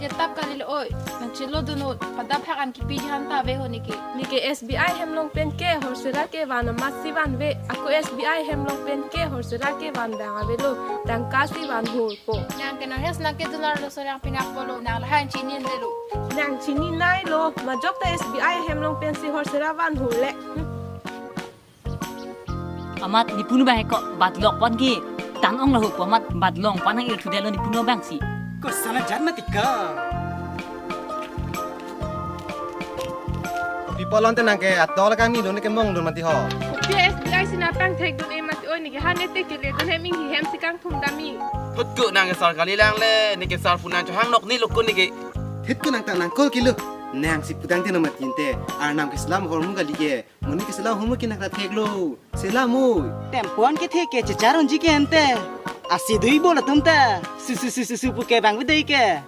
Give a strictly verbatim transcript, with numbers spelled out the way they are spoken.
Tap kalilo oi, nang chelo dunut, pada phak an kipiji han ta ave ho neke. Neke S B I hem along pen ke horsera kevan amatsi vanve, ako S B I hem along pen ke horsera kevan abang avelo, tangka si van hurpo. Nang ke nang hes nang kedun arlo, sorang pinakpolo, nang lahai chinine lo. Nang chininei lo, majok ta S B I hem along pensi horsera van hurle. Hmm. Amat nepunu abang heko, bat longpon ke tan ong lo ho pu amat bat longpon nang irthu detlo nepunu abangsi. Ko sana jan mati ka. Kopi pulo ante nang ke atol kami lo, neke mong lo mati ho. Kopi S B I si nang pangthekdun e mati oi, neke han ete keledun hem, inghi hem si kangthum dam-i. Thut ko nang ke sar kali lang le, neke sar pu nang chohang nok ni lo ko neke. Thit ko nang ta nang call kilo. Nangsi pudang te no mati ante, Arnam keselam ahormu kali ke. Monit keselam ahormu ke nang ta theklo. Selam oi. Tempo an kethe ke chechar unji ke ante. Asi dui bol atum ta. Su su su su su pu ke bang bidei ke.